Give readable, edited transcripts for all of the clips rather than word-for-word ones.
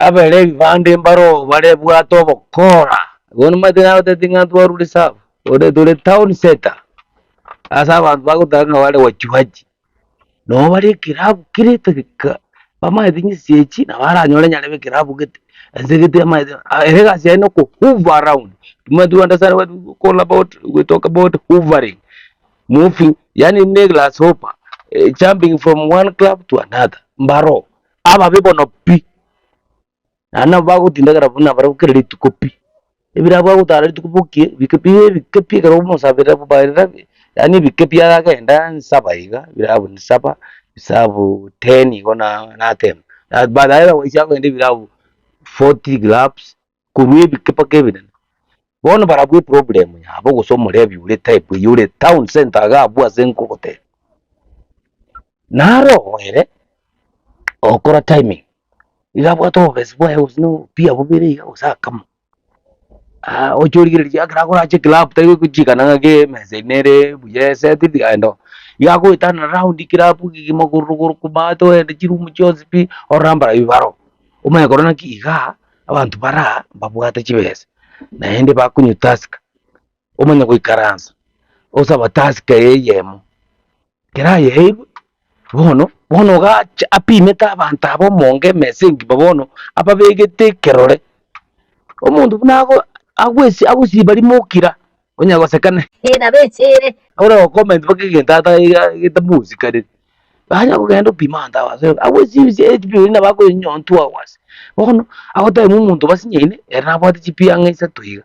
Abalevi bande mbaroo barebwate obokora. Bono omanyete nagotebeti ng'a ntwarure reserve, ore tore town center, ase abanto bagotaka ng'a bare wachuaji. Nabo bare ekerabu kere etageka, bamaete chinsa echi nabo aranyore nyarebe ekerabu gete, ense gete amaete ere egasi yaye na oko hoover around, omanyete you understand what we call about, we talk about hoovering, moving, yaani ne egrasshopper, jumping from one club to another, mbaroo. Ababe bono pi, naende nabo bagotindekera buna barabwo kera rituko pi. Ebirabwo agotara rituko bokie, ebike pi ebike pi ekero omosabera bobaerera yaani ebike pi aragenda nsaba iga, ebirabu nsaba, ebisabu ten igo na natema. Baadaye gochia kogenda ebirabu 40 clubs, korwa ebike mpaka ebinene. Bono barabwo eproblem yabo gose omorebi ore type eyio ore town center iga abwo ase nkogotebia. Naro ere ogokora timing, iga abwate obobesi bwaye gose na obopia bobere iga gose akamo, oche origereria ekero akorache eclub tari gochikana ng'aki emesa eywo nere buya esetiri aye no. Iga agoetana round club kegima korwa rogoro komaate ogende chiroom chionsi pi, orore mbarabwo baroo. Omanye korora naki igaa. Abanto baraa mbabwate chibesa, naende bakonywa Tusker, omanye goikaransa osaba Tusker eye eyemo, ekero ayeeirwe, bono, bono ogacha apimete abanto aba omonge emesa engima bono, ababegete ekerore, omonto buna ago agwesi agosiba rimo okira, onya goseka ne. Nabo echere. Ore gocomment mpaka egento ata iga getamosikani. Banya kogenda opime abanto aba ase abwo esibisi echibi oria nabo akoinyoa two hours. Bono, agotebia omonto basinyaine, ere nabwate chipi ang'e isato iga.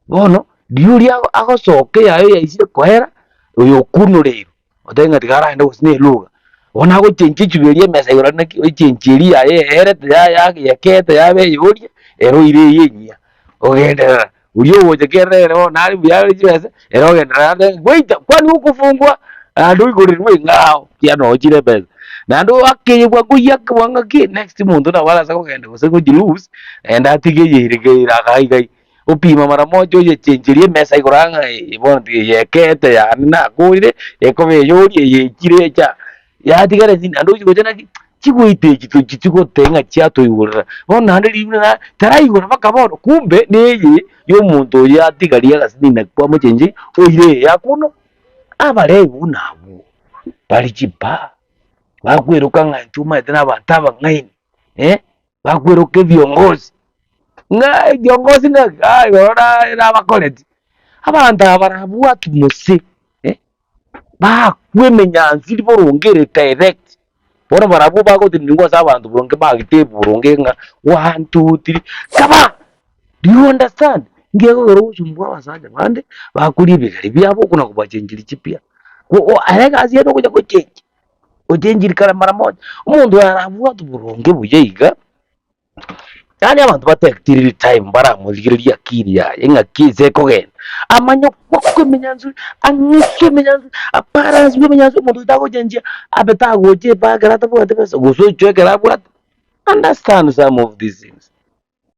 Bono, riria oria ago agosoka eyaye yaisire koera, oyo okunoreirwe, otebe ng'a tiga aragende gose na eluga. Bono agochenchia echibi eria emesa igoro aria naki, oechenchia eria yaye eerete ya ya yakeete yaba eyoria, ere oire eye enyia, ogenderera. Oria ogocha kera ere bono nare buya are chibesa, ere ogenderera ande goita, kwani gokofungwa naende oigorerwe eng'ao ekiagera noo chire ebesa. Naende oakeye bwango oyio ake bwango ake, next monto nabo arase kogenda gose gochi loose, naende atige eyeire keire iga iga iga. Opima mara moja oyechencherie emesa igoro ang'e ng'a eye bono tiga eye ekeete yane nakorire, ekoba eyoria eye echire echa. Yatigara echinde naende ochi gocha naki, chigoita echi tochi chigoteba ng'a chiatoigorera, bono naende ribu na taraigora mpaka bono, kumbe neye ya omonto oyo yatigaria agasini naki kwamochenchiri oire eye yakuno. Abarebi buna abwo bare chibaa, bakweroka ng'a intwe omanyete na abanto abang'aini eh, bakweroka ebiongozi, ng'a ekiongozi ng'aki ah igoro na nabakoreti. Abanto aba barabwatwe mose. Bakwe emenyansu boronge ere direct, bono barabwo bagotenenigwa ase abanto boronge bagete boronge ng'a one, two, three, kaba! Do you understand? Nki ekogera ogosumbua abasacha bande, bakoria ebigari biabo okona kobachengeria chipia. Ko o ere egasi yaye nogocha gochengia, ochengirie kare mara moja. Omonto oyo arabwate boronge buya iga. Yaani abanto batektiriri time baramorigereria akili yaye ng'aki ense ekogenda, amanye gokwa emenyansu, ang'use emenyansu, abalansiwe emenyansu omonto oyio tagochenchia, abe tagocha ebaa ekero atabwati besa, gose ochoe ekero abwate. Understand some of these things.